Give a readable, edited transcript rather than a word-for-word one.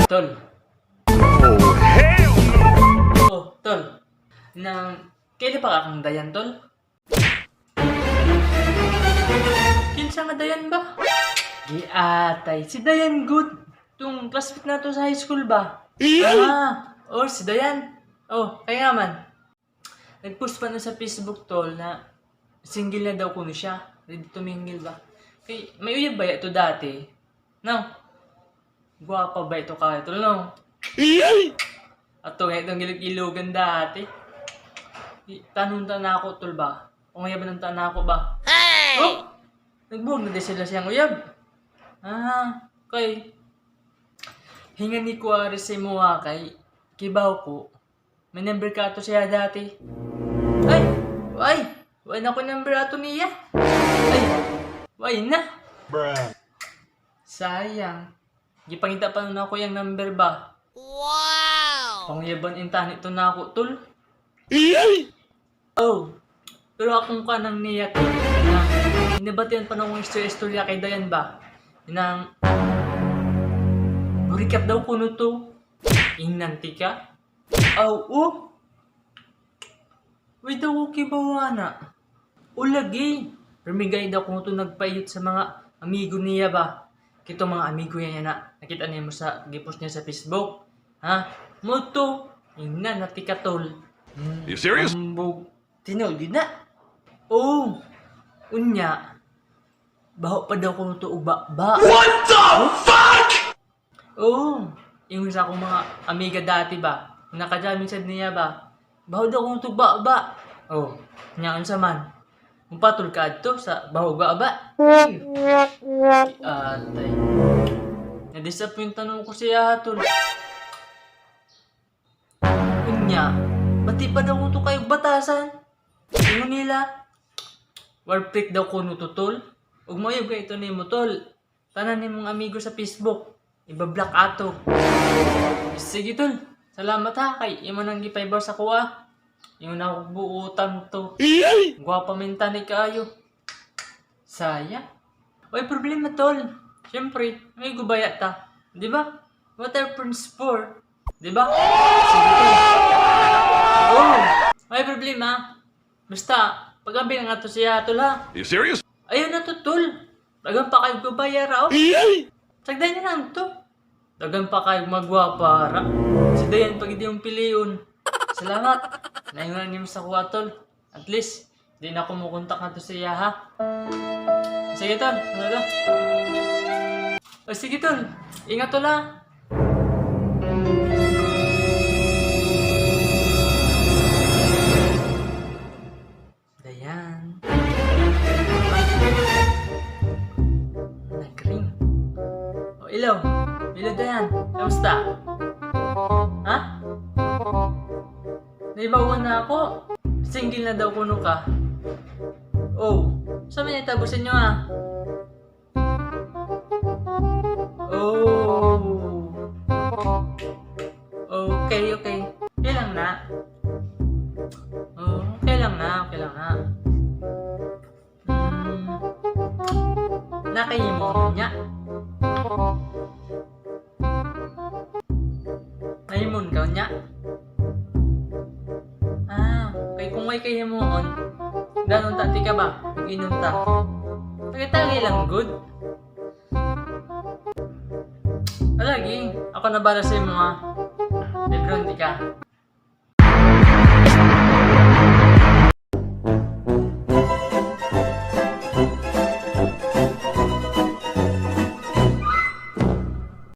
Tol. Oh, hell no! Oh, tol. Nang, kailan pa ka kang Dayan, tol? Kinsa nga Dayan ba? Giatay, si Dayan good. Tung classmate na to sa high school ba? Ah, oh, si Dayan. Oh, kaya nga man. Nag-post pa na sa Facebook, tol, na single na daw kuno siya. Ready to mingle ba? Kay, may uyab ba ito dati? No? Guwapa ba ito kaya, tol, no? Ato nga itong ilog-ilogan dati. Tanong ta na ako, tol ba? O nga ba ng na ako ba? Hey! Oh! Nagbuhog na din sila siyang uyab. Ah, kay. Hinga ni Kuwari sa imuha kay kibaw ko. May number ka ato siya dati. Ay! Ay! Wala na ko number ato niya. Ay! Why na? Bruh. Sayang. Gipangita pa nun ako yung number ba? Wow! Pangyaban intahan ito na ako, tol. Oh, pero akong kanang niya, tol. Na, inabatian pa nung istorya kay Dayan ba? Nang, burikat daw kuno to. Inanti ka? Aw, oh! Wait daw ko kibawana. Ulagi. Rumigay daw kung ito nagpaiyot sa mga amigo niya ba. Kito mga amigo niya na nakita niya mo sa gipost niya sa Facebook. Ha? Mo to. Ina natikatol. You serious? Ambog. Tinaw din na. Oh. Unya. Baho pa daw kung ito uba ba. What the fuck? Oo. Ingon sa akong mga amiga dati ba? Nakajamin sad niya ba? Baho daw kung tuba ba? Oh, nya unsa man? Mupatul ka adto sa baho ba ba? Atay. Na-disappoint tanong ko siya tol. Unya, bati pa daw to kayo batasan. Ingon nila. Warpick daw kuno to tol. Ug moyog kay ito nimo tol. Tanan nimong amigo sa Facebook. Iba-block ato. Sige tol. Salamat ha kay imo nang gipaybar sa kuha. Imo na akong buutan to. Gwapa minta ni kaayo. Saya. Oy, problema tol. Siyempre, may gubaya ta. Di ba? What are friends for? Di ba? Sige tol. Oh, may problema. Basta, pag-abi na nga to siya tol ha. You serious? Ayun na to tol. Dagan pa kayo gubaya raw. Sagday na lang to. Dagan pa kayo magwapa ra. Si Dayan pag hindi yung piliyon. Salamat. Naingon niyo sa kuha tol. At least, di na kumukontak na to siya ha. Sige tol, ano to? O sige tol, ingat tol ha. Dayan. Nag-ring. O, ilaw. Ilaw, Dayan. Kamusta? Ha? Naibawan na ako. Single na daw kuno ka. Oh, saan man itabo sa inyo ah? Oh. Okay, okay. Okay lang na. Oh, okay lang na, okay lang na. Nakahimo niya. Nahimon ka niya. Ah, kay kung may kahimuon, danon tati ka ba? Inom ta. Tagay-tagay lang good. Alagi, ako na bala sa imo ha. Lebron di ka.